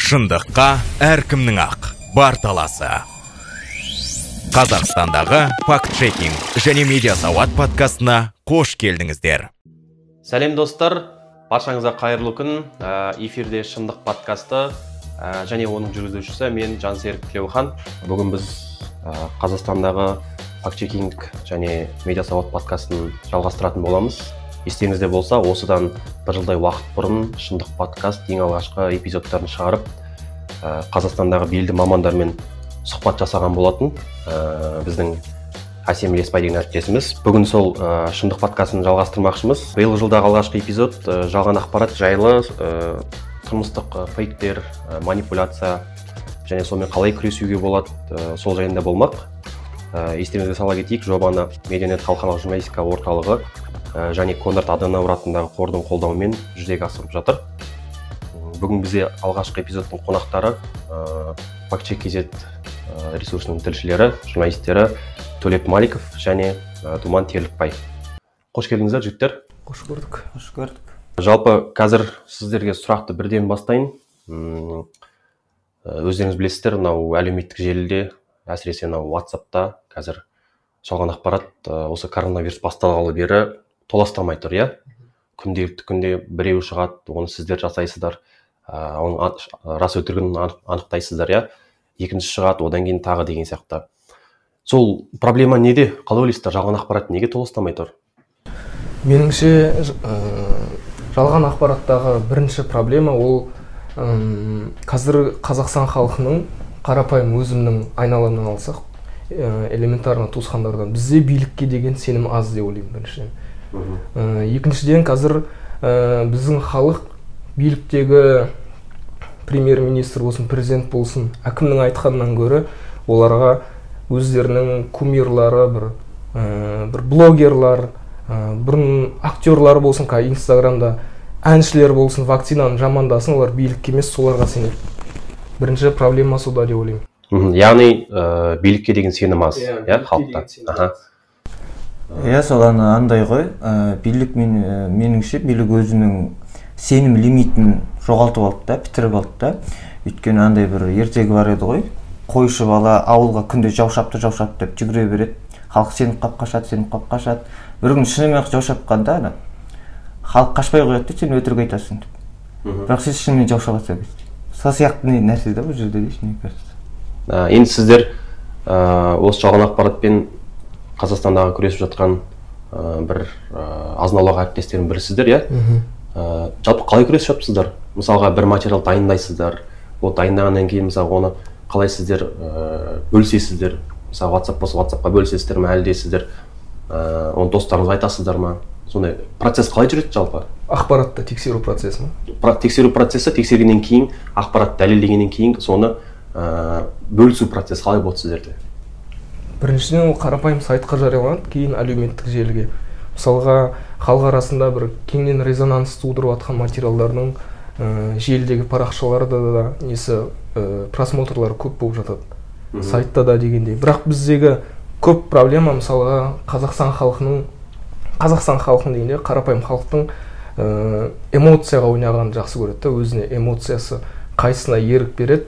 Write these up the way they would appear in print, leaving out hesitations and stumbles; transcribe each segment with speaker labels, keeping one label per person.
Speaker 1: Шындыққа әркімнің ақ бар таласы. Қазақстандағы фактчекинг және медиасауат подкастына қош келдіңіздер.
Speaker 2: Сәлем достар, баршаңызға қайырлы күн. Эфирде Шындық подкасты және оның жүргізушісі мен Жансерік Тілеухан. Бүгін біз Қазақстандағы фактчекинг және медиасауат подкастын жалғастыратын боламыз. Естеріңізде болса, осыдан бір жылдай уақыт бұрын Шындық подкаст ең алғашқы эпизодтарын шығарып, Қазақстандағы белді мамандармен сұхбат жасаған болатын. Біздің Әсем Леспай деген әріптесіміз. Бүгін сол Шындық подкастын жалғастырмақшымыз. Биылғы жылдағы алғашқы эпизод жалған ақпарат жайлы, тұрмыстық фейктер, манипуляция және сонымен қалай күресуге болады, сол жайында болмақ. Естеріңізге сала кетейік, жобаны Медианет халықаралық журналистика орталығы және Конрад Аденауэр атындағы қордың қолдауымен жүзеге асырып жатыр. Бүгін бізде алғашқы эпизодтың қонақтары Фактчек KZ ресурсының тілшілері, журналистері Төлеп Маликов және Думан Терлікбай. Қош келдіңіздер, жігіттер.
Speaker 3: Қош көрдік.
Speaker 4: Қош көрдік.
Speaker 2: Жалпы қазір сіздерге сұрақты бірден бастайын. Өздеріңіз білесіздер, мынау әлеуметтік желіде, әсіресе мынау WhatsAppта қазір жалған ақпарат осы коронавирус басталғалы бері толастамай тұр, иә? Күнделікті күнде біреу шығады, оны сіздер жасайсыздар, оның рас өтірігін анықтайсыздар, иә? Екінші шығады, одан кейін тағы деген сияқты. Сол проблема неде? Қалай ойлайсыздар, жалған ақпарат неге толастамай тұр?
Speaker 3: Меніңше, жалған ақпараттағы бірінші проблема ол қазір Қазақстан халқының, қарапайым өзімнің айналамнан алсақ, элементарно туысқандардан, бізде билікке деген сенім аз деп ойлаймын біріншіден. Екіншіден, қазір біздің халық биліктегі премьер-министр болсын, президент болсын, әкімнің айтқанынан гөрі оларға өздерінің кумирлары, бір блогерлар, бұрын актерлар болсын, қазір Инстаграмда әншілер болсын, вакцинаны жамандасын, олар билікке емес, соларға сенеді. Бірінші проблема сонда деп ойлаймын.
Speaker 2: Яғни билікке деген сенім аз, иә, халықта.
Speaker 4: Иә, сол андай ғой, билік меніңше билік өзінің сенім лимитін жоғалтып алды да, бітіріп алды да. Өйткені андай бір ертегі бар еді ғой, қойшы бала ауылға күнде жау шапты, жау шапты деп жүгіре береді. Халық сеніп қап қашады, сеніп қап қашады. Бір күні шынымен ақ жау шапқанда ана халық қашпай қояды дейді, сен өтірік айтасың деп. Бірақ сен шынымен жау шабады деп. Сол сияқты нәрсе да бұл жерде, мне кажется.
Speaker 2: Енді сіздер осы жалған ақпаратпен Қазақстандағы күресіп жатқан бір азын-аулақ әріптестердің бірісіздер, иә? Жалпы қалай күресіп жатсыздар? Мысалға бір материал дайындайсыздар, ол дайындағаннан кейін мысалы оны қалай сіздер бөлісесіздер? Мысалы WhatsApp болса, WhatsAppқа бөлісесіздер ме, әлде сіздер оны достарыңызға айтасыздар ма? Сондай процесс қалай жүреді жалпы?
Speaker 3: Ақпаратты тексеру процесі ма?
Speaker 2: Тексеру процесі, тексергеннен кейін, ақпарат дәлелдегеннен кейін соны бөлісу процесі қалай болды сіздерде?
Speaker 3: Біріншіден, ол қарапайым сайтқа жарияланады, кейін әлеуметтік желіге. Мысалға, халық арасында бір кеңінен резонанс тудырып жатқан материалдардың желідегі парақшаларда да несі просмотрлары көп болып жатады. Сайтта да дегендей. Бірақ біздегі көп проблема, мысалға, Қазақстан халқының дегенде қарапайым халықтың эмоцияға ойнағанын жақсы көреді да, өзіне эмоциясы қайсысына ерік береді,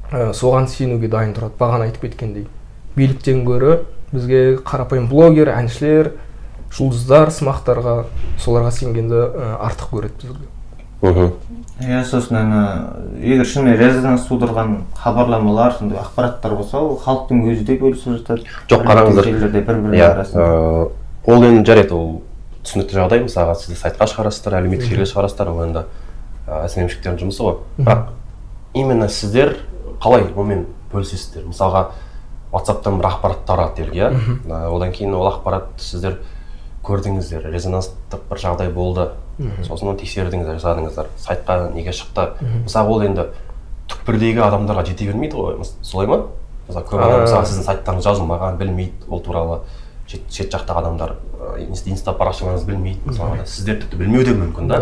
Speaker 3: соған сенуге дайын тұрады. Бағана айтып кеткендей, биліктен гөрі бізге қарапайым блогер, әншілер, жұлдыздар, сымақтарға, соларға сенгенді артық көреді бізге.
Speaker 4: Иә, сосын ана егер шынымен резонанс тудырған хабарламалар, сондай ақпараттар болса, ол халықтың өзі де бөлісіп жатады.
Speaker 2: Жоқ, қараңыздар,
Speaker 4: бір-бірінің арасында.
Speaker 2: Ол енді жарайды, ол түсінікті жағдай. Мысалға, сіздер сайтқа шығарасыздар, әлеуметтік желіге шығарасыздар, ол енді СММщиктердің жұмысы ғой. Бірақ именно сіздер қалай онымен бөлісесіздер? Мысалға, WhatsApp'тан бір ақпарат тарады делік, иә? Одан кейін ол ақпарат сіздер көрдіңіздер, резонанстық бір жағдай болды. Сосын оны тексердіңіздер, жасадыңыздар, сайтқа неге шықты? Мысалы, ол енді түкпірдегі адамдарға жете бермейді ғой, солай ма? Мысалы, көп адам, мысалы, сіздің сайттарыңыз жазылмаған, білмейді ол туралы. Шет жақтағы адамдар инста парақшаларыңызды білмейді, мысалы, сіздер тіпті білмеуі де мүмкін, да?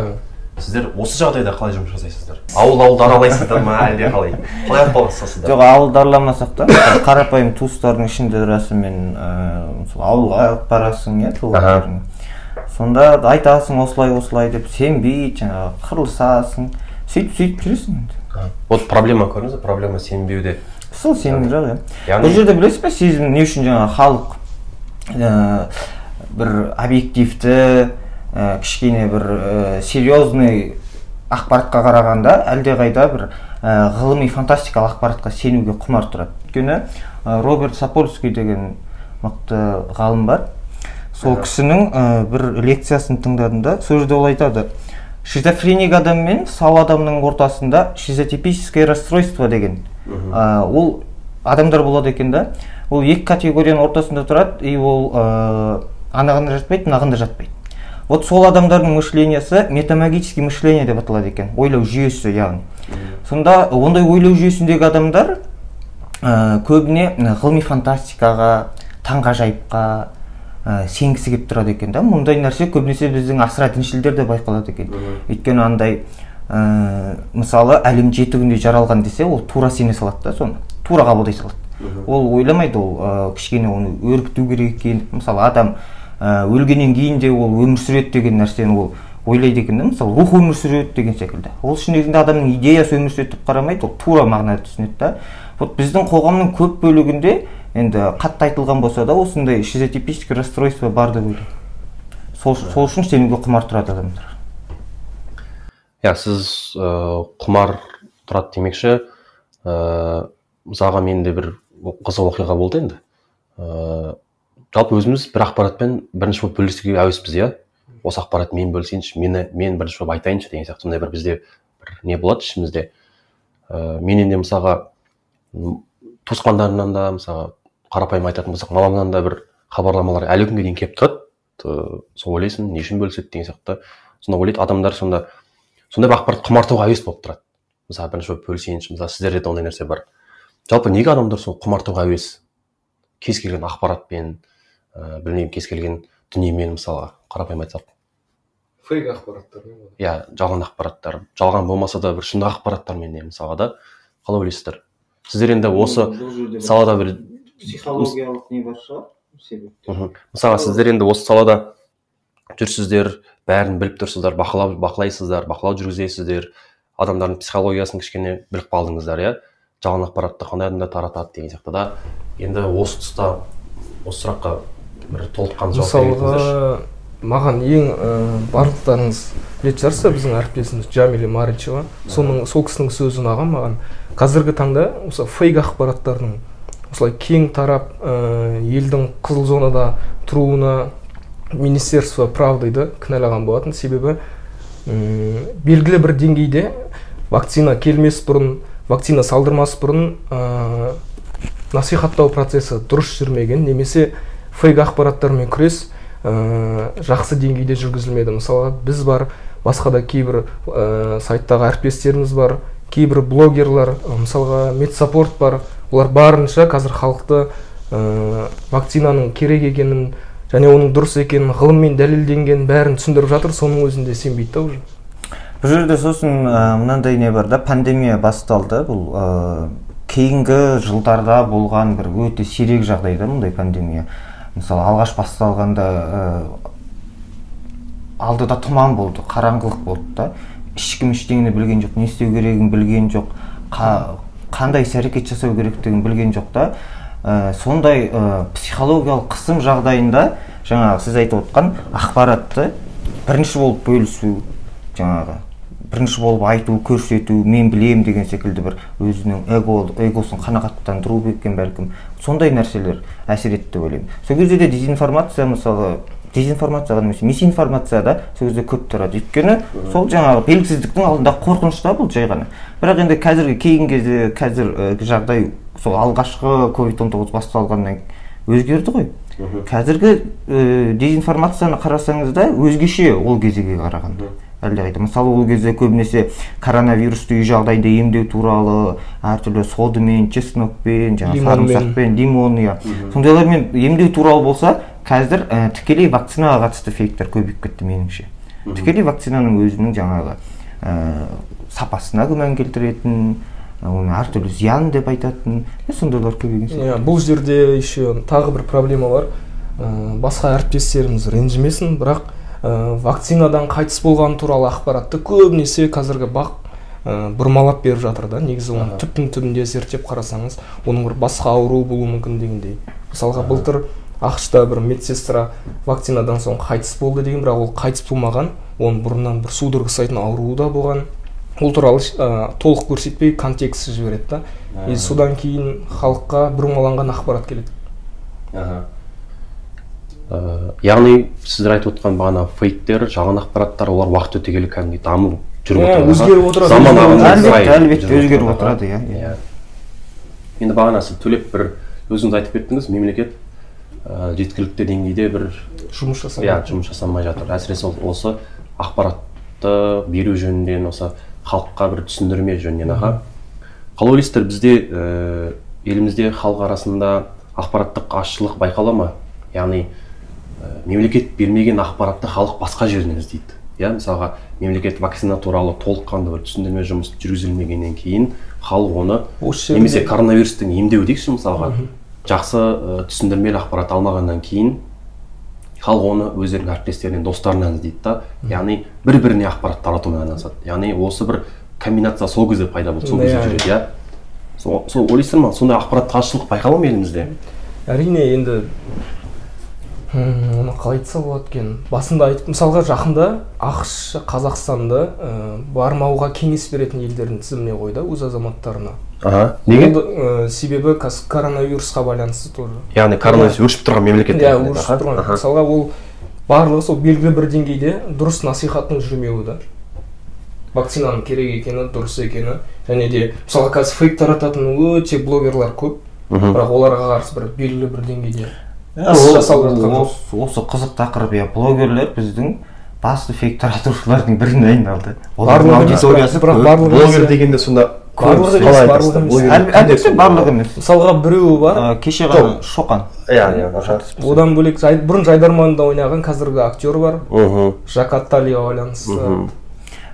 Speaker 2: Сіздер осы жағдайда қалай жұмыс жасайсыздар? Ауыл-ауылды аралайсыздар ма, әлде қалай? Қалай арпалысасыздар?
Speaker 4: Жоқ, ауылды араламасақ та, қарапайым туыстардың ішінде расымен, мысалы, ауылға барасың, иә, туғандарың. Сонда айтасың осылай-осылай деп, сенбейді, жаңағы қырылысасың, сөйтіп-сөйтіп жүресің енді.
Speaker 2: Вот проблема көрдіңіз бе, проблема сенбеуде.
Speaker 4: Сол сенім жоқ, иә. Бұл жерде білесіз бе, сезім не үшін жаңағы халық бір объективті, кішкене бір серьезный ақпаратқа қарағанда әлдеқайда бір ғылыми фантастикалық ақпаратқа сенуге құмар тұрады. Өйткені Роберт Сапольский деген мықты ғалым бар. Сол кісінің бір лекциясын тыңдадым да, сол жерде ол айтады: шизофреник адам мен сау адамның ортасында шизотипическое расстройство деген ол адамдар болады екен да. Ол екі категорияның ортасында тұрады, и ол анағында жатпайды, мынағында жатпайды. Вот сол адамдардың мышлениясы метамагический мышление деп аталады екен, ойлау жүйесі яғни. Сонда ондай ойлау жүйесіндегі адамдар көбіне ғылыми фантастикаға, таңғажайыпқа сенгісі келіп тұрады екен да. Мұндай нәрсе көбінесе біздің асыра діншілдерде байқалады екен. Өйткені андай мысалы әлем 7 күнде жаралған десе, ол тура сене салады да, соны тура қабылдай салады. Ол ойламайды, ол кішкене оны өрбіту керек екен. Мысалы адам өлгеннен кейін де ол өмір сүреді деген нәрсені ол ойлайды екен да. Мысалы рух өмір сүреді деген секілді. Ол шын негізінде адамның идеясы өмір сүреді деп қарамайды, ол тура мағынада түсінеді да. Вот біздің қоғамның көп бөлігінде енді қатты айтылған болса да осындай шизотипическое расстройство бар деп ойлаймын. Сол үшін сенуге құмар тұрады адамдар.
Speaker 2: Иә, сіз құмар тұрады демекші, мысалға менде бір қызық оқиға болды енді. Жалпы өзіміз бір ақпаратпен бірінші болып бөлісуге әуеспіз, иә. Осы ақпарат мен бөлісейінші, мен бірінші болып айтайыншы деген сияқты сондай бір бізде бір не болады ішімізде. Менен де мысалға туысқандарымнан да, мысалға қарапайым айтатын болсақ, мамамнан да бір хабарламалар әлі күнге дейін келіп тұрады. Сол ойлайсың, не үшін бөліседі деген сияқты. Сонда ойлайды адамдар, сонда сондай бір ақпарат құмартуға әуес болып тұрады. Мысалы бірінші болып бөлісейінші, мысалы сіздерде де ондай нәрсе бар. Жалпы неге адамдар сол құмартуға әуес? Кез келген ақпаратпен, білмеймін, кез келген дүниемен, мысалға қарапайым айтсақ.
Speaker 3: Фейк ақпараттармен.
Speaker 2: Иә, жалған ақпараттар. Жалған болмаса да бір шындық ақпараттармен де мысалға да. Қалай ойлайсыздар? Сіздер енді осы салада бір
Speaker 4: психологиялық не бар шығар себептер.
Speaker 2: Мысалға сіздер енді осы салада жүрсіздер, бәрін біліп тұрсыздар, бақылайсыздар, бақылау жүргізесіздер, адамдардың психологиясын кішкене біліп қалдыңыздар, иә? Жалған ақпаратты қандай адамдар таратады деген сияқты да. Енді осы тұста осы сұраққа бір толыққан жауап беріңіздерші.
Speaker 3: Мысалға маған ең барлықтарыңыз білетін шығарсыздар, біздің әріптесіміз Джамиля Маричева, сол кісінің сөзі ұнаған маған. Қазіргі таңда осы фейк ақпараттардың осылай кең тарап, елдің қызыл зонада тұруына Министерство правдыды кінәлаған болатын. Себебі белгілі бір деңгейде вакцина келмес бұрын, вакцина салдырмас бұрын насихаттау процесі дұрыс жүрмеген, немесе фейк ақпараттармен күрес жақсы деңгейде жүргізілмеді. Мысалға біз бар, басқа да кейбір сайттағы әріптестеріміз бар, кейбір блогерлар, мысалға медсаппорт бар, олар барынша қазір халықты вакцинаның керек екенін және оның дұрыс екенін, ғылыммен дәлелденген бәрін түсіндіріп жатыр, соның өзінде сенбейді да уже.
Speaker 4: Бұл жерде сосын мынандай не бар да, пандемия басталды. Бұл кейінгі жылдарда болған бір өте сирек жағдай да мұндай пандемия. Мысалы алғаш басталғанда алдыда тұман болды, қараңғылық болды да. Ешкім ештеңені білген жоқ, не істеу керегін білген жоқ, қандай іс-әрекет жасау керектігін білген жоқ та. Сондай психологиялық қысым жағдайында жаңағы сіз айтып отқан ақпаратты бірінші болып бөлісу, жаңағы бірінші болып айту, көрсету, мен білем деген секілді бір өзінің эгосын қанағаттандыру екен бәлкім. Сондай нәрселер әсер етті деп ойлаймын. Сол кезде де дезинформация, мысалы дезинформация ғана емес, мисинформация да сол кезде көп тұрады. Өйткені сол жаңағы белгісіздіктің алдында қорқыныш та бұл жай ғана. Бірақ енді қазіргі кейінгі кезде қазір жағдай сол алғашқы COVID-19 басталғаннан өзгерді ғой. Қазіргі дезинформацияны қарасаңыз да өзгеше ол кезге қарағанда. Әлдеқайда. Мысалы ол кезде көбінесе коронавирусты үй жағдайында емдеу туралы әртүрлі содымен, чеснокпен, жаңағы сарымсақпен, лимон, иә. Сондайлармен емдеу туралы болса, қазір тікелей вакцинаға қатысты фейктер көбейіп кетті меніңше. Тікелей вакцинаның өзінің жаңағы сапасына күмән келтіретін, оны әртүрлі зиян деп айтатын, сондайлар көбейген сияқты.
Speaker 3: Бұл жерде еще тағы бір проблема бар. Басқа әріптестеріміз ренжімесін, бірақ вакцинадан қайтыс болған туралы ақпаратты көбінесе қазіргі бақ бұрмалап беріп жатыр да. Негізі оны түптің түбінде зерттеп қарасаңыз, оның бір басқа ауру болуы мүмкін дегендей. Мысалға, былтыр АҚШ-та бір медсестра вакцинадан соң қайтыс болды деген, бірақ ол қайтыс болмаған, оның бұрыннан бір судорога ұстайтын ауруы да болған. Ол туралы толық көрсетпей контекстсіз жібереді да. И содан кейін халыққа бұрмаланған ақпарат келеді.
Speaker 2: Яғни сіздер айтып отқан бағана фейктер, жалған ақпараттар, олар уақыт өте келе кәдімгідей дамып жүріп отырады.
Speaker 3: Өзгеріп отырады.
Speaker 2: Заман ағымына сай
Speaker 4: әлбетте өзгеріп отырады, иә.
Speaker 2: Енді бағана сіз төлеп бір өзіңіз айтып кеттіңіз, мемлекет жеткілікті деңгейде бір
Speaker 3: жұмыс жасамай.
Speaker 2: Иә, жұмыс жасамай жатыр. Әсіресе осы ақпаратты беру жөнінен, осы халыққа бір түсіндірме жөнінен аға. Қалай ойлайсыздар, бізде елімізде халық арасында ақпараттық азшылық байқала ма? Яғни мемлекет бермеген ақпаратты халық басқа жерінен іздейді. Иә, мысалға, мемлекет вакцина туралы толыққанды бір түсіндірме жұмыс жүргізілмегеннен кейін халық оны немесе коронавирустың емдеуі дейікші, мысалға, жақсы түсіндірмелі ақпарат алмағаннан кейін халық оны өздерінің әріптестерінен, достарынан іздейді да. Яғни бір-біріне ақпарат таратумен айналысады. Яғни осы бір комбинация сол кезде пайда болды, сол кезде жүреді, иә. Сол ойлайсыздар ма, сондай ақпараттық азшылық байқала ма елімізде?
Speaker 3: Әрине, енді оны қалай айтса болады екен? Басында айтып, мысалға, жақында АҚШ Қазақстанды бармауға кеңес беретін елдердің тізіміне қойды өз азаматтарына.
Speaker 2: Неге?
Speaker 3: Себебі коронавирусқа байланысты тоже.
Speaker 2: Яғни коронавирус өршіп тұрған мемлекет.
Speaker 3: Иә, өршіп тұрған. Мысалға, ол барлығы сол белгілі бір деңгейде дұрыс насихаттың жүрмеуі да. Вакцинаның керек екені, дұрыс екені. Және де, мысалға, қазір фейк тарататын өте блогерлар көп, бірақ оларға қарсы бір белгілі бір деңгейде
Speaker 4: осы қызық тақырып, иә, блогерлер біздің басты фейк таратушылардың біріне айналды. Олардың аудиториясы
Speaker 3: бірақ барлығы
Speaker 2: блогер дегенде сонда
Speaker 3: барлығы емес, барлығы емес.
Speaker 4: Әлбетте барлығы емес.
Speaker 3: Мысалға, біреуі бар.
Speaker 4: Кеше ғана Шоқан.
Speaker 2: Иә,
Speaker 3: одан бөлек бұрын Жайдарманда ойнаған қазіргі актер бар. Жакат Талиға байланысты.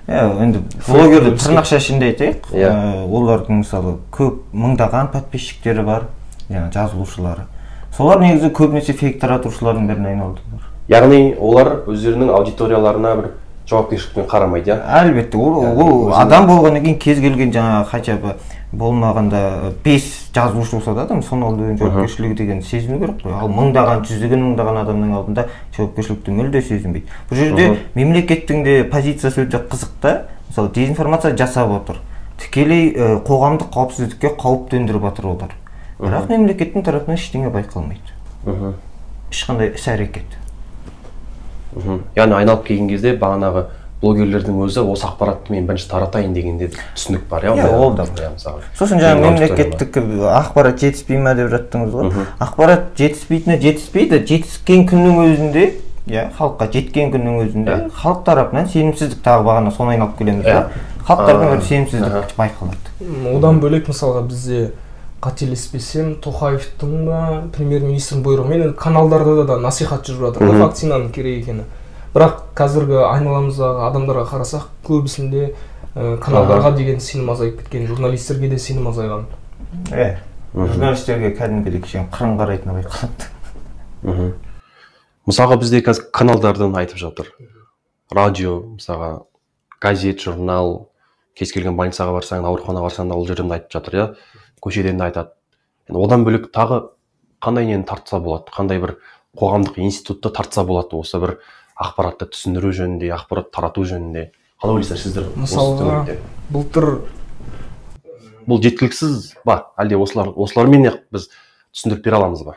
Speaker 4: Иә, енді блогерді тырнақша ішінде айтайық. Олардың мысалы көп мыңдаған подписчиктері бар, яғни жазылушылары. Солар негізі көбінесе фейк таратушылардың біріне айналды.
Speaker 2: Яғни олар өздерінің аудиторияларына бір жауапкершілікпен қарамайды, иә?
Speaker 4: Әлбетте, ол адам болғаннан кейін кез келген жаңағы хотя бы болмағанда 5 жазылушы болса да адам соның алдында жауапкершілігі деген сезіну керек қой. Ал мыңдаған, жүздеген мыңдаған адамның алдында жауапкершілікті мүлде сезінбейді. Бұл жерде мемлекеттің де позициясы өте қызық та. Мысалы, дезинформация жасап отыр. Тікелей қоғамдық қауіпсіздікке қауіп төндіріп отыр олар. Бірақ мемлекеттің тарапынан ештеңе байқалмайды. Ешқандай іс-әрекет.
Speaker 2: Яғни айналып келген кезде бағанағы блогерлердің өзі осы ақпаратты мен бірінші таратайын дегенде түсінік бар, иә?
Speaker 4: Иә, ол да бар. Сосын жаңа мемлекеттік ақпарат жетіспей ма деп жаттыңыз ғой. Ақпарат жетіспейтіні жетіспейді, жетіскен күннің өзінде, иә, халыққа жеткен күннің өзінде халық тарапынан сенімсіздік, тағы бағана соны айналып келеміз да. Халық тарапынан бір сенімсіздік байқалады.
Speaker 3: Одан бөлек, мысалға, бізде қателеспесем, Тоқаевтың ба, премьер-министрдің бұйрығымен каналдарда да насихат жүріп жатыр, вакцинаның керек екені. Бірақ қазіргі айналамыздағы адамдарға қарасақ, көбісінде каналдарға деген сенім азайып кеткен, журналистерге де сенім азайған.
Speaker 4: Журналистерге кәдімгідей кішкене қырын қарайтыны байқалады.
Speaker 2: Мысалға, бізде қазір каналдардан айтып жатыр. Радио, мысалға, газет, журнал, кез келген больницаға барсаң, ауруханаға барсаң да ол жерден де айтып жатыр, иә? Көшеден де айтады. Одан бөлек тағы қандай нені тартса болады, қандай бір қоғамдық институтты тартса болады осы бір ақпаратты түсіндіру жөнінде, ақпарат тарату жөнінде. Қалай ойлайсыздар сіздер?
Speaker 3: Мысалға, былтыр
Speaker 2: бұл жеткіліксіз ба? Әлде осылармен біз түсіндіріп бере аламыз ба?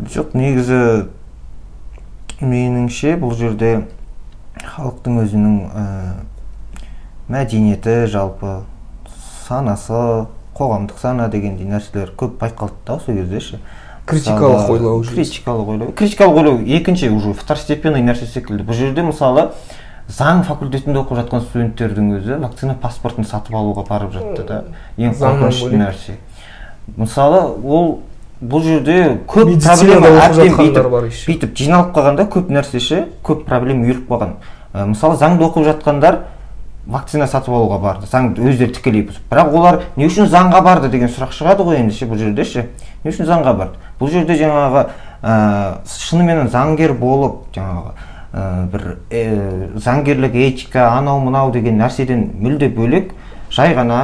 Speaker 4: Жоқ, негізі меніңше бұл жерде халықтың өзінің мәдениеті, жалпы санасы, қоғамдық сана дегендей нәрселер көп байқалды да сол кезде ше.
Speaker 3: Критикалық ойлау.
Speaker 4: Критикалық ойлау. Критикалық ойлау екінші уже второстепенный нәрсе секілді. Бұл жерде мысалы заң факультетінде оқып жатқан студенттердің өзі вакцина паспортын сатып алуға барып жатты да. Ең қорқынышты нәрсе. Мысалы, ол бұл жерде көп проблема әбден бүйтіп жиналып қалғанда көп нәрсе ше, көп проблема үйіліп қалған. Мысалы, заңды оқып жатқандар вакцина сатып алуға барды, заңды өздері тікелей бұзып. Бірақ олар не үшін заңға барды деген сұрақ шығады ғой енді ше бұл жерде ше. Не үшін заңға барды? Бұл жерде жаңағы шынымен заңгер болып, жаңағы бір заңгерлік этика, анау мынау деген нәрседен мүлде бөлек, Жай ғана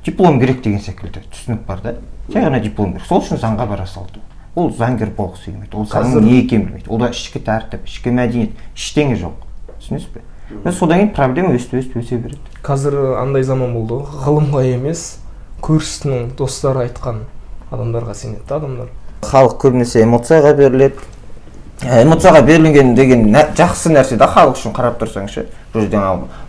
Speaker 4: диплом керек деген секілді түсінік бар да. Жай ғана диплом керек. Сол үшін заңға бара салды. Ол заңгер болғысы келмейді. Ол заңның не екенін білмейді. Онда ішкі тәртіп, ішкі мәдениет, ештеңе жоқ. Түсінесіз бе? Содан кейін проблема өсіп өсе береді.
Speaker 3: Қазір андай заман болды ғой, ғылымға емес, көршісінің достары айтқан адамдарға сенеді адамдар.
Speaker 4: Халық көбінесе эмоцияға беріледі. Эмоцияға берілген деген жақсы нәрсе да халық үшін қарап тұрсаңшы. Бұл жерде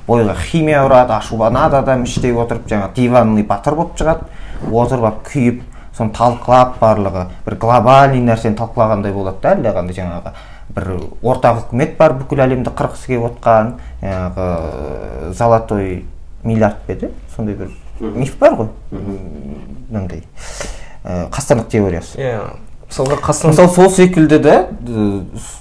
Speaker 4: бойға химия ұрады, ашуланады адам, іштей отырып жаңа диванный батыр болып шығады, отырып алып күйіп, соны талқылап барлығы бір глобальный нәрсені талқылағандай болады да, әлдеқандай жаңағы бір ортақ үкімет бар, бүкіл әлемді қырқысы келіп отқан, жаңағы золотой миллиард па еді, сондай бір миф бар ғой, мынандай қастандық теориясы.
Speaker 3: Иә, мысалға
Speaker 4: мысалы сол секілді да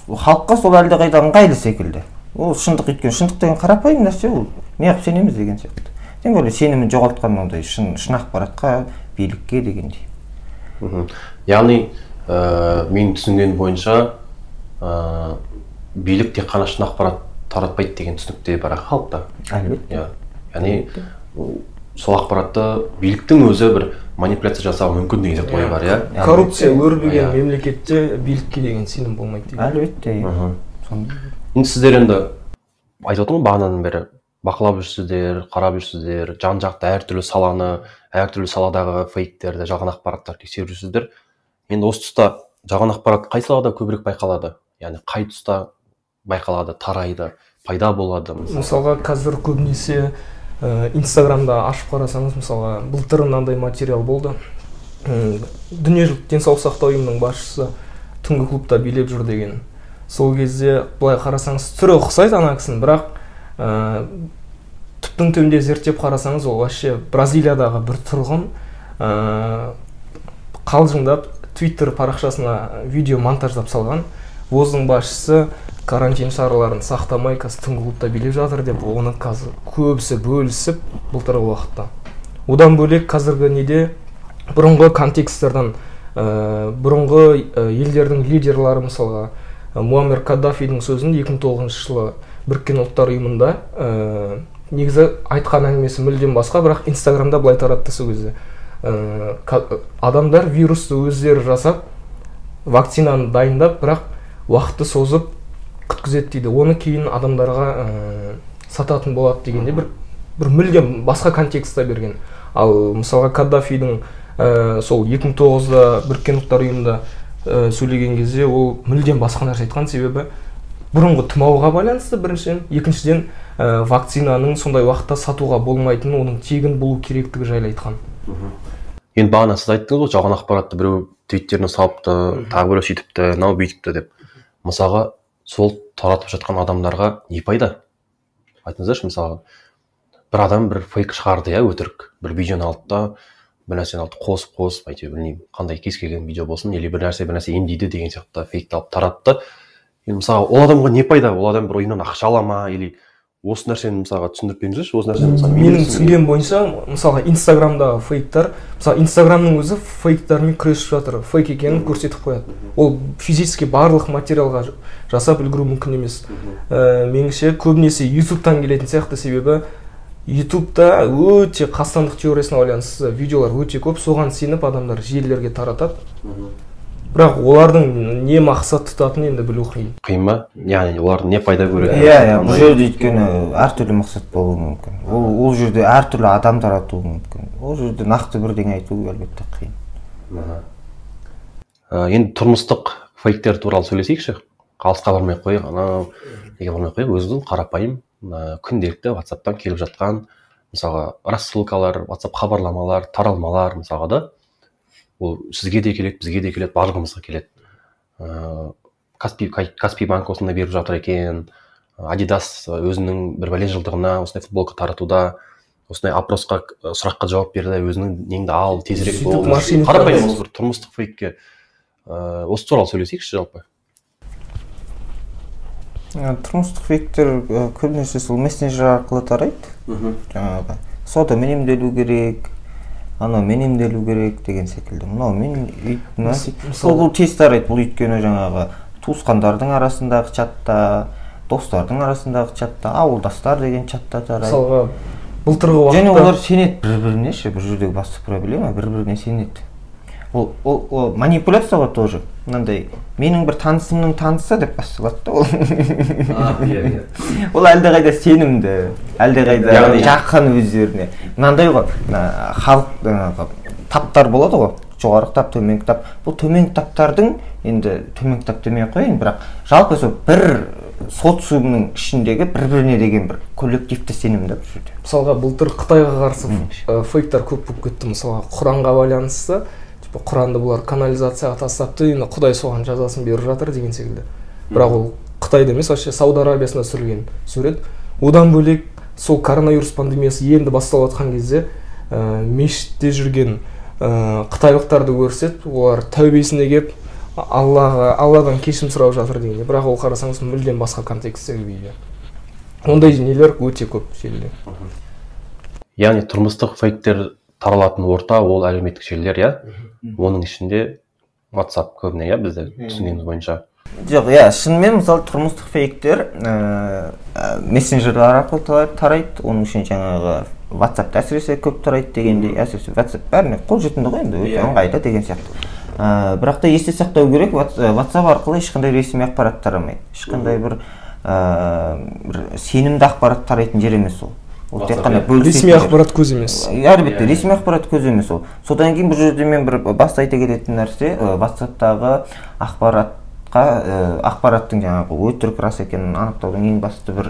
Speaker 4: халыққа сол әлдеқайда ыңғайлы секілді. Ол шындық, өйткені шындық деген қарапайым нәрсе, ол неғып сенеміз деген сияқты. Тем более сенімін жоғалтқан мынандай шын ақпаратқа, билікке дегендей.
Speaker 2: Яғни мен түсінген бойынша билік тек қана шын ақпарат таратпайды деген түсінікте бар халықта.
Speaker 4: Әлбетте.
Speaker 2: Яғни сол ақпаратты биліктің өзі бір манипуляция жасауы мүмкін деген сияқты ой бар, иә?
Speaker 3: Коррупция өрбіген мемлекетте билікке деген сенім болмайды деген.
Speaker 4: Әлбетте.
Speaker 2: Енді сіздер енді айтып отырмын ғой, бағанадан бері бақылап жүрсіздер, қарап жүрсіздер, жан-жақты әртүрлі саланы, әртүрлі саладағы фейктерді, жалған ақпараттарды тексеріп жүрсіздер. Енді осы тұста жалған ақпарат қай салада көбірек байқалады? Яғни қай тұста байқалады, тарайды, пайда болады?
Speaker 3: Мысалға қазір көбінесе Инстаграмда ашып қарасаңыз, мысалға былтыр мынандай материал болды. Дүниежүзілік денсаулық сақтау ұйымының басшысы түнгі клубта билеп жүр деген. Сол кезде былай қарасаңыз түрі ұқсайды ана кісінің, бірақ түптің түбінде зерттеп қарасаңыз, ол вообще Бразилиядағы бір тұрғын қалжыңдап Твиттер парақшасына видео монтаждап салған. ВОЗ-дың басшысы карантин шараларын сақтамай қазір түнгі клубта билеп жатыр деп, оны қазір көбісі бөлісіп былтырғы уақытта. Одан бөлек қазіргі неде бұрынғы контексттерден, бұрынғы елдердің лидерлары, мысалға Муаммар Каддафидің сөзін 2009 жылы Біріккен Ұлттар Ұйымында негізі айтқан әңгімесі мүлдем басқа, бірақ Инстаграмда былай таратты сол кезде. Адамдар вирусты өздері жасап, вакцинаны дайындап, бірақ уақытты созып күткізеді дейді. Оны кейін адамдарға сататын болады дегенде бір мүлдем басқа контекстта берген. Ал мысалға Каддафидің сол 2009-да Біріккен Ұлттар Ұйымында сөйлеген кезде ол мүлдем басқа нәрсе айтқан, себебі бұрынғы тұмауға байланысты біріншіден, екіншіден вакцинаның сондай уақытта сатуға болмайтынын, оның тегін болу керектігі жайлы айтқан.
Speaker 2: Енді бағана сіз айттыңыз ғой, жалған ақпаратты біреу твиттеріне салыпты, тағы біреу сөйтіпті, мынау бүйтіпті деп. Мысалға сол таратып жатқан адамдарға не пайда? Айтыңыздаршы, мысалға бір адам бір фейк шығарды, иә, өтірік бір видеоны алды да, бір нәрсені алды, қосып, әйтеуір білмеймін қандай кез келген видео болсын, или бір нәрсе емдейді деген сияқты фейкті алып таратты. Енді мысалға ол адамға не пайда? Ол адам бір ұйымнан ақша ала ма, или осы нәрсені мысалға түсіндіріп беріңіздерші, осы нәрсені мысалы
Speaker 3: менің түсінгенім бойынша, мысалға Инстаграмдағы фейктар, мысалы Инстаграмның өзі фейктармен күресіп жатыр, фейк екенін көрсетіп қояды. Ол физически барлық материалға жасап үлгеру мүмкін емес. Меніңше көбінесе Ютубтан келетін сияқты, себебі Ютубта өте қастандық теориясына байланысты видеолар өте көп, соған сеніп адамдар желілерге таратады. Бірақ олардың не мақсат тұтатынын енді білу қиын.
Speaker 2: Қиын ба? Яғни олар не пайда көреді?
Speaker 4: Иә, бұл жерде өйткені әртүрлі мақсат болуы мүмкін. Ол жерде әртүрлі адам таратуы мүмкін. Ол жерде нақты бірдеңе айту әлбетте қиын.
Speaker 2: Енді тұрмыстық фейктер туралы сөйлесейікші. Алысқа бармай қояйық, анау неге бармай қояйық, өзіміздің қарапайым күнделікті WhatsApp-тан келіп жатқан, мысалға рассылкалар, WhatsApp хабарламалар, таралмалар мысалға да. Ол сізге де келеді, бізге де келеді, барлығымызға келеді. Каспий банк осындай беріп жатыр екен, Adidas өзінің бір бәлен жылдығына осындай футболка таратуда, осындай опросқа, сұраққа жауап берді, өзінің неңді ал, тезірек бол. Қарапайым осы бір тұрмыстық фейкке осы туралы сөйлесейікші жалпы.
Speaker 4: Тұрмыстық фейктер көбінесе сол мессенджер арқылы тарайды. Жаңағы содамен емделу керек, анаумен емделу керек деген секілді. Мынаумен сол бұл тез тарайды. Бұл өйткені жаңағы туысқандардың арасындағы чатта, достардың арасындағы чатта, ауылдастар деген чатта тарайды.
Speaker 3: Мысалға Былтырғы уақытта
Speaker 4: және олар сенеді бір-біріне ше, бұл жердегі басты проблема бір-біріне сенеді. Ол манипуляция ғой тоже. Мынандай менің бір танысымның танысы деп басталады да ол. Ол әлдеқайда сенімді, әлдеқайда жақын өздеріне. Мынандай ғой, халық таптар болады ғой, жоғарғы тап, төменгі тап. Бұл төменгі таптардың, енді төменгі тап демей ақ қояйын, бірақ жалпы сол бір социумның ішіндегі бір-біріне деген бір коллективті сенім да бұл жерде.
Speaker 3: Мысалға былтыр Қытайға қарсы фейктар көп болып кетті. Мысалға Құранға байланысты, типа Құранды бұлар канализацияға тастапты, енді Құдай соған жазасын беріп жатыр деген секілді. Бірақ ол Қытайда емес, вообще Сауд Арабиясында түсірілген сурет. Одан бөлек сол коронавирус пандемиясы енді басталып жатқан кезде мешітте жүрген қытайлықтарды көрсетіп, олар тәубесіне кеп Аллаға, Алладан кешірім сұрап жатыр дегенде, бірақ ол қарасаңыз мүлдем басқа контексттегі видео. Ондай нелер өте көп желіде.
Speaker 2: Яғни тұрмыстық фейктер таралатын орта ол әлеуметтік желілер, иә? Оның ішінде WhatsApp көбіне, иә, бізде түсінгеніміз бойынша.
Speaker 4: Жоқ, иә, шынымен мысалы тұрмыстық фейктер мессенджерлер арқылы тарайды, оның ішінде жаңағы WhatsApp әсіресе көп тарайды дегендей, әсіресе WhatsApp бәріне қолжетімді ғой енді, өте ыңғайлы деген сияқты. Бірақ та есте сақтау керек, WhatsApp арқылы ешқандай ресми ақпарат тарамайды. Ешқандай бір сенімді ақпарат тарайтын жер емес ол. Ол тек қана
Speaker 3: ресми ақпарат көзі емес.
Speaker 4: Әлбетте, ресми ақпарат көзі емес ол. Содан кейін бұл жерде мен бір баста айта кететін нәрсе, WhatsApp-тағы ақпаратқа, ақпараттың жаңағы өтірік рас екенін анықтаудың ең басты бір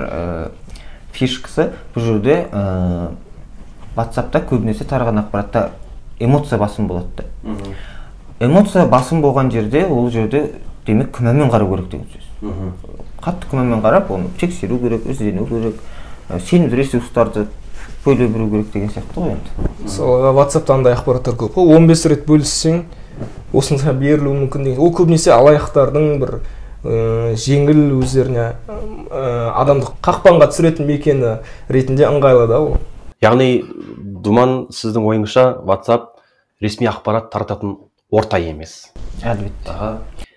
Speaker 4: фишкасы бұл жерде WhatsApp-та көбінесе тараған ақпаратта эмоция басым болады да. Эмоция басым болған жерде, ол жерде демек күмәнмен қарау керек деген сөз. Қатты күмәнмен қарап, оны тексеру керек, іздену керек, сенімді ресурстарды бөле білу керек деген сияқты ғой енді.
Speaker 3: Мысалға WhatsApp-та андай ақпараттар көп қой, 15 рет бөліссең, осынша берілуі мүмкін деген. Ол көбінесе алаяқтардың бір жеңіл өздеріне адамды қақпанға түсіретін мекені ретінде ыңғайлы да ол.
Speaker 2: Яғни, Думан, сіздің ойыңызша WhatsApp ресми ақпарат тарататын орта емес.
Speaker 4: Әлбетте.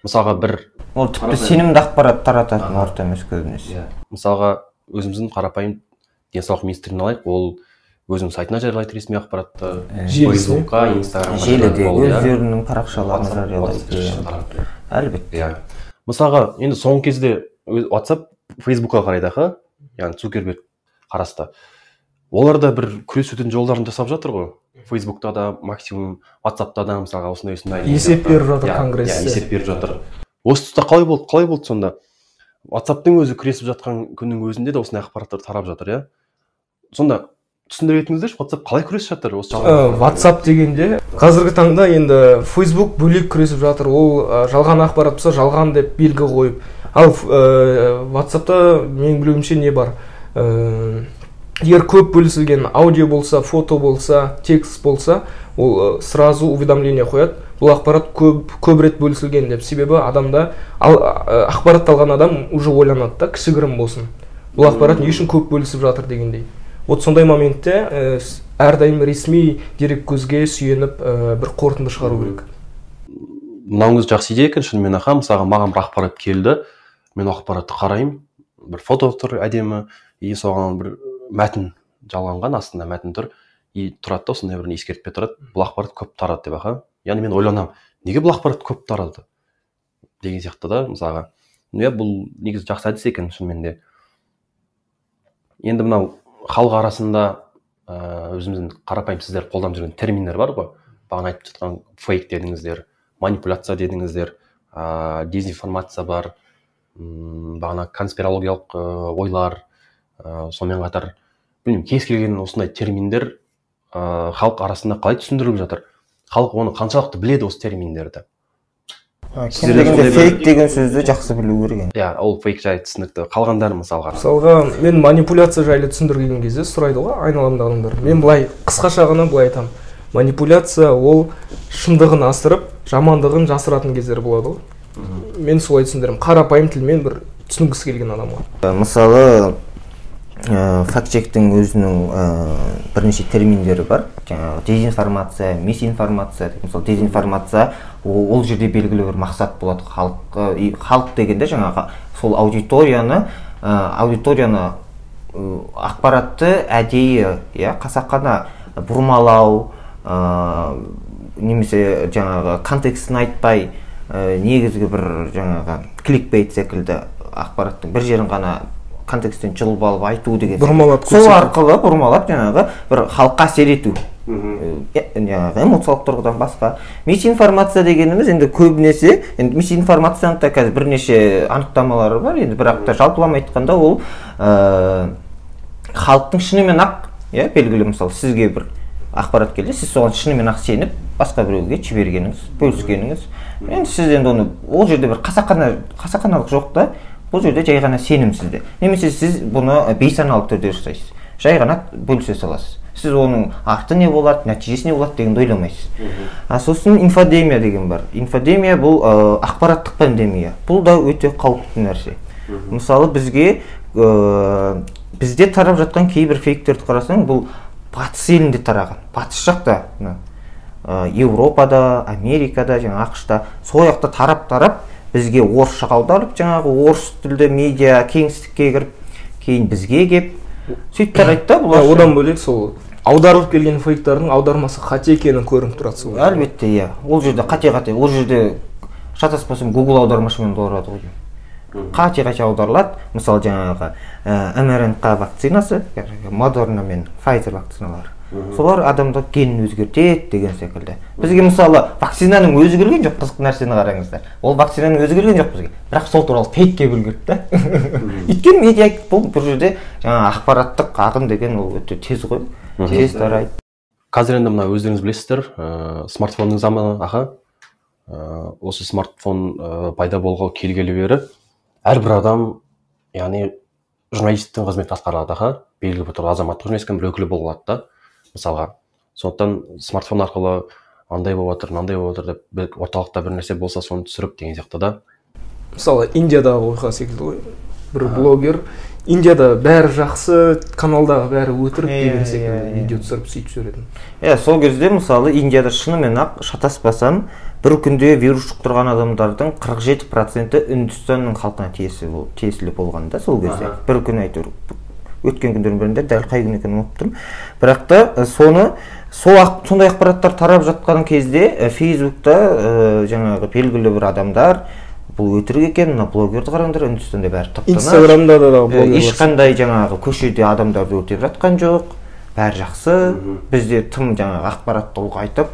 Speaker 2: Мысалға бір
Speaker 4: ол тіпті сенімді ақпарат тарататын орта емес көбінесе.
Speaker 2: Мысалға өзіміздің қарапайым денсаулық министрін алайық, ол өзінің сайтына жариялайды ресми ақпаратты, Фейсбукқа, Инстаграмға,
Speaker 4: желіде өздерінің парақшаларына жариялайды. Әлбетте.
Speaker 2: Мысалға енді соңғы кезде WhatsApp Фейсбукқа қарайды, яғни Цукерберг қарасты. Олар да бір күресудің жолдарын жасап жатыр ғой. Фейсбукта да, максимум WhatsAppта да мысалға осындай
Speaker 3: есеп беріп жатыр конгрессте.
Speaker 2: Есеп беріп жатыр. Осы тұста қалай болды? Қалай болды сонда? WhatsAppтың өзі күресіп жатқан күннің өзінде де осындай ақпараттар тарап жатыр, иә? Сонда түсіндіре кетіңіздерші, WhatsApp қалай күресіп жатыр осы жалған?
Speaker 3: WhatsApp дегенде қазіргі таңда енді Facebook бөлек күресіп жатыр. Ол жалған ақпарат болса жалған деп белгі қойып. Ал WhatsAppта менің білуімше не бар? Егер көп бөлісілген аудио болса, фото болса, текст болса, ол сразу уведомление қояды. Бұл ақпарат көп рет бөлісілген деп. Себебі адамда ақпарат алған адам уже ойланады да, кішігірім болсын. Бұл ақпарат не үшін көп бөлісіп жатыр дегендей. Вот сондай моментте әрдайым ресми дереккөзге сүйеніп бір қорытынды шығару керек.
Speaker 2: Мынауыңыз жақсы идея екен, шынымен аха. Мысалға маған бір ақпарат келді, мен ақпаратты қараймын, бір фото тұр әдемі, и соған бір мәтін жалғанған, астында мәтін тұр, и тұрады да осындай бір ескертпе тұрады, бұл ақпарат көп тарады деп аха. Яғни мен ойланамын, неге бұл ақпарат көп тарады деген сияқты да, мысалға. Иә, бұл негізі жақсы әдіс екен шынымен де. Енді мынау халық арасында өзіміздің қарапайым сіздер қолданып жүрген терминдер бар ғой. Бағана айтып жатқан фейк дедіңіздер, манипуляция дедіңіздер, дезинформация бар, бағана конспирологиялық ойлар, сонымен қатар білмеймін, кез келген осындай терминдер халық арасында қалай түсіндіріліп жатыр? Халық оны қаншалықты біледі осы терминдерді?
Speaker 4: Кем дегенде фейк деген сөзді жақсы білу керек.
Speaker 2: Иә, ол фейк жай түсінікті. Қалғандары мысалға.
Speaker 3: Мысалға, мен манипуляция жайлы түсіндірген кезде сұрайды ғой айналамдағы адамдар. Мен былай қысқаша ғана былай айтамын. Манипуляция ол шындығын асырып, жамандығын жасыратын кездер болады ғой. Мен солай түсіндіремін. Қарапайым тілмен бір түсінгісі келген адамға.
Speaker 4: Мысалы, фактчектің өзінің бірнеше терминдері бар. Жаңағы дезинформация, мисинформация. Мысалы, дезинформация ол жерде белгілі бір мақсат болады. Халық дегенде жаңағы сол аудиторияны Ақпаратты әдейі, иә, қасақана бұрмалау, немесе жаңағы контекстін айтпай, негізгі бір жаңағы кликбейт секілді ақпараттың бір жерін ғана контексттен жұлып алып айту деген.
Speaker 3: Бұрмалап,
Speaker 4: сол арқылы бұрмалап жаңағы бір халыққа әсер ету. Жаңағы эмоциялық тұрғыдан басқа. Мисинформация дегеніміз енді көбінесе, енді мисинформацияның да қазір бірнеше анықтамалары бар, енді бірақ та жалпылама айтқанда ол халықтың шынымен ақ, иә, белгілі, мысалы, сізге бір ақпарат келді, сіз соған шынымен ақ сеніп, басқа біреуге жібергеніңіз, бөліскеніңіз. Енді сіз енді оны ол жерде бір қасақаналық жоқ та, бұл жерде жай ғана сенім сізде. Немесе сіз бұны бейсаналы түрде жасайсыз. Жай ғана бөлісе саласыз. Сіз оның арты не болады, нәтижесі не болады дегенді ойламайсыз. А сосын инфодемия деген бар. Инфодемия бұл ақпараттық пандемия. Бұл да өте қауіпті нәрсе. Мысалы, бізге бізде тарап жатқан кейбір фейктерді қарасаң, бұл батыс елінде тараған. Батыс жақта, мына, Еуропада, Америкада, жаңа АҚШ-та, сол жақта тарап-тарап бізге орысшаға аударып, жаңағы орыс тілді медиа кеңістікке кіріп, кейін бізге кеп, сөйтіп тарайды да бұлар.
Speaker 3: Одан бөлек сол аударылып келген фейктердің аудармасы қате екені көрініп тұрады сол.
Speaker 4: Әлбетте, иә. Ол жерде қате-қате, ол жерде шатаспасам Google аудармашымен аударады ғой. Қате-қате аударылады. Мысалы, жаңағы МРНК вакцинасы, Модерна мен Pfizer вакциналары. Солар адамды генін өзгертеді деген секілді. Бізге мысалы вакцинаның өзі келген жоқ, қызық нәрсені қараңыздар. Ол вакцинаның өзі келген жоқ бізге. Бірақ сол туралы фейк келіп үлгерді да. Өйткені медиа бұл бір жерде жаңа ақпараттық ағым деген ол өте тез ғой. Тез тарайды.
Speaker 2: Қазір енді мына өздеріңіз білесіздер, смартфонның заманы, аха. Осы смартфон пайда болғалы келгелі бері әрбір адам, яғни журналисттің қызметін атқарады, аха. Белгілі бір азаматтық журналистің бір өкілі бола алады да, мысалға. Сондықтан смартфон арқылы андай болып жатыр, мынандай болып жатыр деп, орталықта бір нәрсе болса соны түсіріп деген сияқты да.
Speaker 3: Мысалы, Индиядағы оқиға секілді ғой. Бір блогер Индияда бәрі жақсы, каналдағы бәрі өтірік деген секілді видео түсіріп сөйтіп жіберетін.
Speaker 4: Иә, сол кезде мысалы Индияда шынымен ақ шатаспасам, бір күнде вирус жұқтырған адамдардың 47% Үндістанның халқына тиесілі болған да сол кезде. Бір күн әйтеуір өткен күндердің бірінде, дәл қай күн екенін ұмытып тұрмын. Бірақ та соны сондай ақпараттар тарап жатқан кезде Фейсбукта жаңағы белгілі бір адамдар бұл өтірік екен, мына блогерді қараңдар, Үндістанда бәрі тып-тыныш.
Speaker 3: Инстаграмда да блогерлар.
Speaker 4: Ешқандай жаңағы көшеде адамдарды өртеп жатқан жоқ, бәрі жақсы. Бізде тым жаңағы ақпаратты ұлғайтып,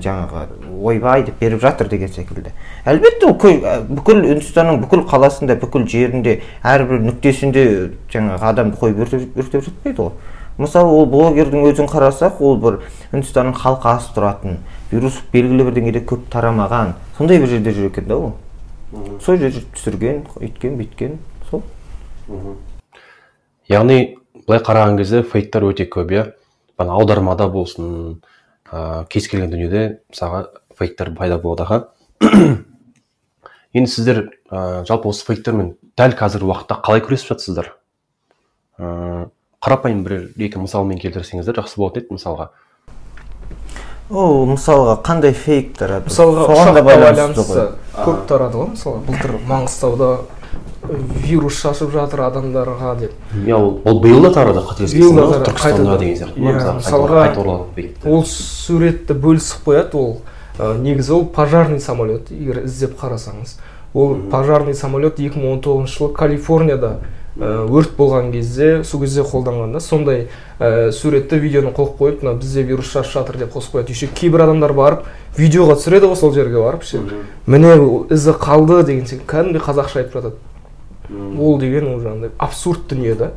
Speaker 4: жаңағы ойбай деп беріп жатыр деген секілді. Әлбетте, ол бүкіл Үндістанның бүкіл қаласында, бүкіл жерінде, әрбір нүктесінде жаңағы адамды қойып өртеп жатпайды ғой. Мысалы, ол блогердің өзін қарасақ, ол бір Үндістанның халқы аз тұратын, вирус белгілі бір деңгейде көп тарамаған, сондай бір жерде жүр екен да ол. Сол жерде түсірген, үйткен, бүйткен, сол.
Speaker 2: Яғни, былай қараған кезде фейктер өте көп, иә. Бана аудармада болсын, кез келген дүниеде мысалға фейктер пайда болады, аха. Енді сіздер жалпы осы фейктермен дәл қазіргі уақытта қалай күресіп жатсыздар? Қарапайым бір екі мысалмен келтірсеңіздер жақсы болатын еді мысалға.
Speaker 4: Ол мысалға қандай фейк тарады?
Speaker 3: Мысалға ұшаққа байланысты көп тарады ғой, мысалы, былтыр Маңғыстауда вирус шашып жатыр адамдарға деп.
Speaker 2: Иә, ол биыл да тарады, қателеспесем, Түркістанда деген сияқты.
Speaker 3: Мысалға, ол суретті бөлісіп қояды, ол негізі ол пожарный самолет, егер іздеп қарасаңыз. Ол пожарный самолет 2019 жылы Калифорнияда өрт болған кезде, сол кезде қолданғанда сондай суретті, видеоны қойып қойып, мына бізде вирус шашып жатыр деп қосып қояды. Еще кейбір адамдар барып видеоға түсіреді ғой, сол жерге барып ше, міне ізі қалды деген секілді кәдімгідей қазақша айтып жатады. Ол деген ол жаңағыдай абсурд дүние да.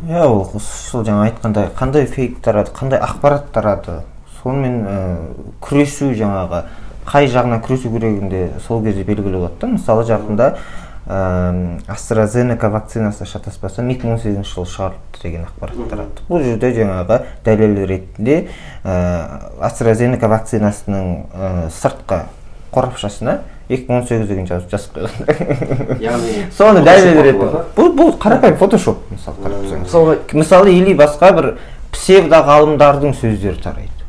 Speaker 4: Иә, ол сол жаңа айтқандай қандай фейк тарады, қандай ақпарат тарады, сонымен күресу, жаңағы қай жағына күресу керегін сол кезде белгілі болады да. Мысалы, жақында AstraZeneca вакцинасы шатаспасам 2018 жылы шығарылды деген ақпарат тарады. Бұл жерде жаңағы дәлел ретінде AstraZeneca вакцинасының сыртқы қорапшасына 2018 деген жазып қойған.
Speaker 2: Яғни
Speaker 4: соны дәлел ретінде. Бұл қарапайым фотошоп, мысалы, қарап тұрсаңыз. Мысалы, или басқа бір псевдо ғалымдардың сөздері тарайды.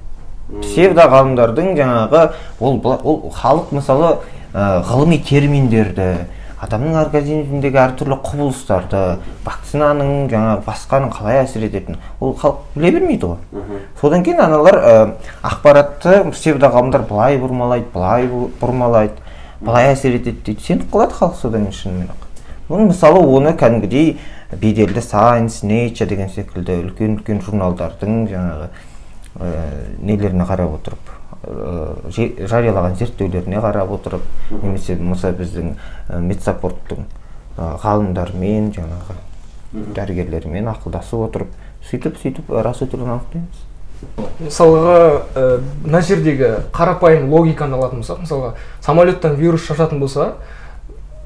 Speaker 4: Псевдо ғалымдардың жаңағы ол халық мысалы ғылыми терминдерді, Адамның организміндегі әртүрлі құбылыстарды, вакцинаның, жаңағы басқаның қалай әсер ететінін ол халық біле бермейді ғой. Содан кейін аналар ақпаратты псевдоғалымдар былай бұрмалайды, былай бұрмалайды, былай әсер етеді дейді. Сеніп қалады халық содан кейін шынымен ақ. Оның мысалы оны кәдімгідей беделді Science, Nature деген секілді үлкен-үлкен журналдардың жаңағы нелеріне қарап отырып, жариялаған зерттеулеріне қарап отырып, немесе болмаса біздің медсаппорттың ғалымдарымен, жаңағы дәрігерлермен ақылдасып отырып, сөйтіп рас өтірігін анықтаймыз.
Speaker 3: Мысалға, мына жердегі қарапайым логиканы алатын болсақ, мысалға, самолеттен вирус шашатын болса,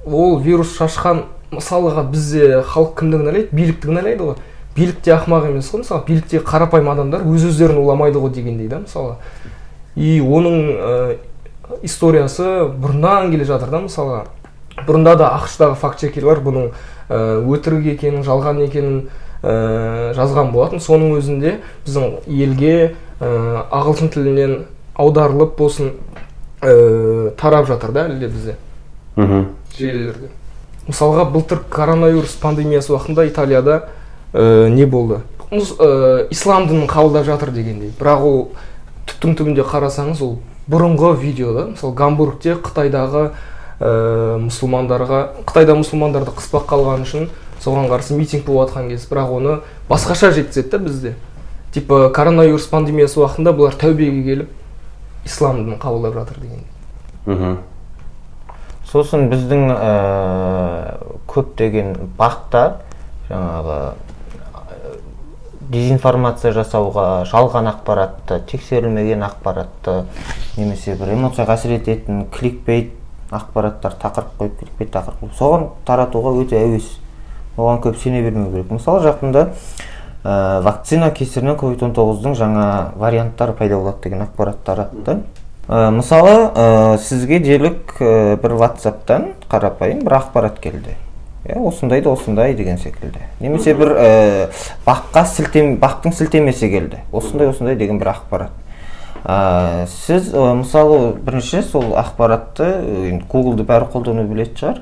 Speaker 3: ол вирус шашқан, мысалға, бізде халық кімді кінәлайды? Билікті кінәлайды ғой. Билік те ақымақ емес қой, мысалы, билікте қарапайым адамдар өз өздерін уламайды ғой дегендей да, мысалға. И оның историясы бұрыннан келе жатыр да, мысалға. Бұрында да АҚШ-тағы фактчекерлер бұның өтірік екенін, жалған екенін жазған болатын. Соның өзінде біздің елге ағылшын тілінен аударылып болсын тарап жатыр да әлі де бізде. Желілерде. Мысалға, былтыр коронавирус пандемиясы уақытында Италияда не болды? Ислам дінін қабылдап жатыр дегендей. Бірақ ол түптің түбінде қарасаңыз, ол бұрынғы видео да. Мысалы, Гамбургте Қытайдағы мұсылмандарға, Қытайда мұсылмандарды қыспаққа алған үшін соған қарсы митинг болып жатқан кез, бірақ оны басқаша жеткізеді да бізде. Типа коронавирус пандемиясы уақытында бұлар тәубеге келіп ислам дінін қабылдап жатыр деген.
Speaker 4: Сосын біздің көптеген бақта жаңағы дезинформация жасауға, жалған ақпаратты, тексерілмеген ақпаратты, немесе бір эмоцияға әсер ететін кликбейт ақпараттар тақырып қойып, кликбейт тақырып қойып, соған таратуға өте әуес. Оған көп сене бермеу керек. Мысалы, жақында вакцина кесірінен COVID-19-дың жаңа варианттары пайда болады деген ақпарат таратты. Мысалы, сізге делік бір WhatsApp-тан қарапайым бір ақпарат келді. Осындай да осындай деген секілді. Немесе бір бақтың сілтемесі келді. Осындай осындай деген бір ақпарат. Сіз мысалы бірінші сол ақпаратты Google-ды бәрі қолдану білетін шығар.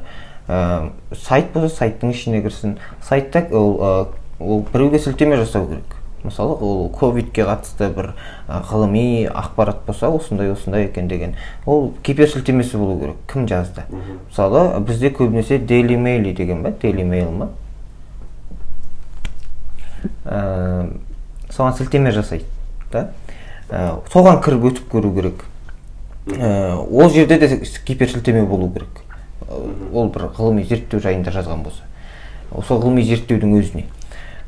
Speaker 4: Сайт болса сайттың ішіне кірсін. Сайтта ол біреуге сілтеме жасау керек. Мысалы, ол ковидке қатысты бір ғылыми ақпарат болса, осындай осындай екен деген. Ол гиперсілтемесі болу керек. Кім жазды? Мысалы, бізде көбінесе Daily Mail деген ба? Daily Mail ма? Соған сілтеме жасайды, да? Соған кіріп өтіп көру керек. Ол жерде де гиперсілтеме болу керек. Ол бір ғылыми зерттеу жайында жазған болса. Сол ғылыми зерттеудің өзіне.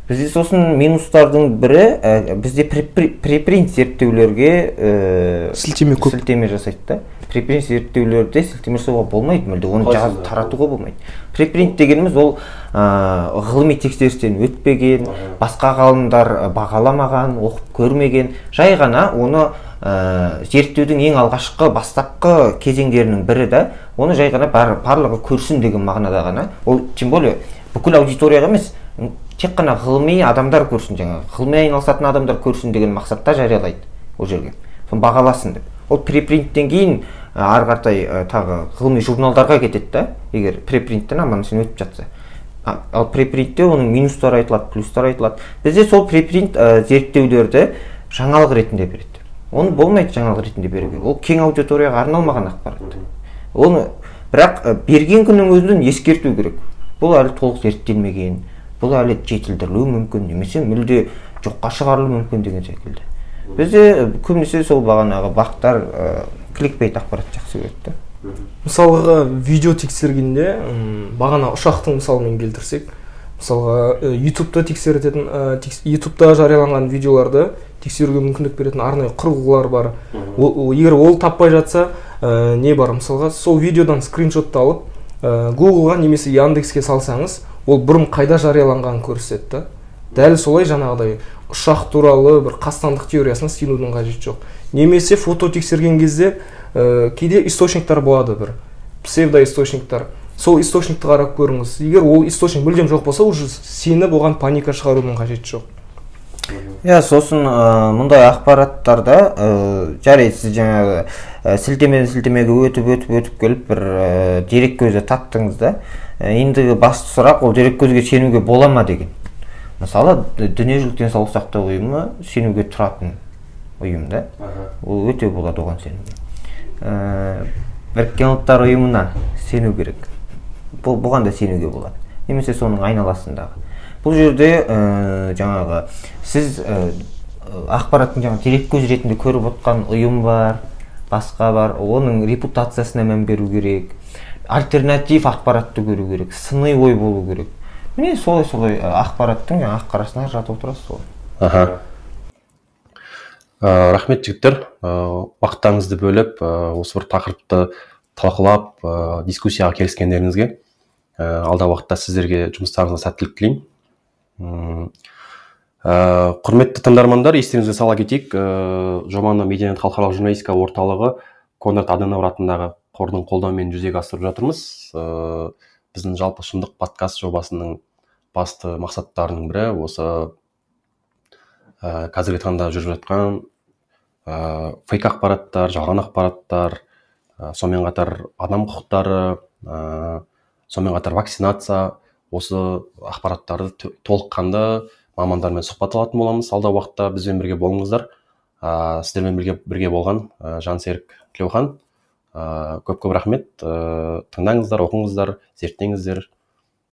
Speaker 4: Бізде сосын минустардың бірі, бізде препринт зерттеулерге
Speaker 3: сілтеме көп.
Speaker 4: Сілтеме жасайды да. Препринт зерттеулерде сілтеме жасауға болмайды, мүлде оны жазып таратуға болмайды. Препринт дегеніміз ол ғылыми тексерістен өтпеген, басқа ғалымдар бағаламаған, оқып көрмеген, жай ғана оны зерттеудің ең алғашқы бастапқы кезеңдерінің бірі да, оны жай ғана барлығы көрсін деген мағынада ғана. Ол тем более бүкіл аудиторияға емес, тек қана ғылыми адамдар көрсін, жаңағы ғылыми айналысатын адамдар көрсін деген мақсатта жариялайды ол жерге. Соны бағаласын деп. Ол препринттен кейін ары қаратай тағы ғылыми журналдарға кетеді да, егер препринттен аман есен өтіп жатса. Ал препринтте оның минустары айтылады, плюстары айтылады. Бізде сол препринт зерттеулерді жаңалық ретінде береді. Оны болмайды жаңалық ретінде беруге. Ол кең аудиторияға арналмаған ақпарат. Оны бірақ берген күннің өзінен ескерту керек. Бұл әлі толық зерттелмеген, бұл әлі жетілдірілуі мүмкін, немесе мүлде жоққа шығарылуы мүмкін деген секілді. Бізде көбінесе сол бағанағы бақтар кликбейт ақпарат жақсы көреді да.
Speaker 3: Мысалға, видео тексергенде, бағана ұшақтың мысалымен келтірсек, мысалға, YouTube'да тексеретін, YouTube'да жарияланған видеоларды тексеруге мүмкіндік беретін арнайы құрылғылар бар. Егер ол таппай жатса, не бар? Мысалға, сол видеодан скриншотты алып, Google'ға немесе Яндекске салсаңыз, ол бұрын қайда жарияланғанын көрсетеді да. Дәл солай жаңағыдай ұшақ туралы бір қастандық теориясына сенудің қажеті жоқ. Немесе фото тексерген кезде кейде источниктар болады, бір псевдоисточниктар. Сол источникті қарап көріңіз. Егер ол источник мүлдем жоқ болса, уже сеніп оған паника шығарудың қажеті жоқ.
Speaker 4: Иә, сосын мұндай ақпараттарда жарайды, сіз жаңағы сілтемеден сілтемеге өтіп өтіп өтіп келіп бір дереккөзді таптыңыз да. Ендігі басты сұрақ, ол дереккөзге сенуге бола ма деген. Мысалы, Дүниежүзілік денсаулық сақтау ұйымы сенуге тұратын ұйым да. Ол өте болады оған сенуге. Біріккен Ұлттар Ұйымына сену керек. Бұған да сенуге болады. Немесе соның айналасындағы. Бұл жерде жаңағы сіз ақпараттың жаңағы дереккөз ретінде көріп отқан ұйым бар, басқа бар, оның репутациясына мән беру керек, альтернатив ақпаратты көру керек, сыни ой болу керек. Міне солай ақпараттың жаңағы ақ қарасын ажыратып отырасыз ғой.
Speaker 2: Аха. Рахмет, жігіттер, уақыттарыңызды бөліп, осы бір тақырыпты талқылап, дискуссияға келіскендеріңізге. Алдағы уақытта сіздерге жұмыстарыңызға сәттілік тілеймін. Құрметті тыңдармандар, естеріңізге сала кетейік, жобаны Медианет халықаралық журналистика орталығы Конрад Аденауэр атындағы қордың қолдауымен жүзеге асырып жатырмыз. Біздің жалпы Шындық подкаст жобасының басты мақсаттарының бірі осы қазіргі таңда жүріп жатқан фейк ақпараттар, жалған ақпараттар, сонымен қатар адам құқықтары, сонымен қатар вакцинация, осы ақпараттарды толыққанды мамандармен сұхбат алатын боламыз. Алдағы уақытта бізбен бірге болыңыздар. Сіздермен бірге болған Жансерік Тілеухан. Көп-көп рахмет. Тыңдаңыздар, оқыңыздар, зерттеңіздер.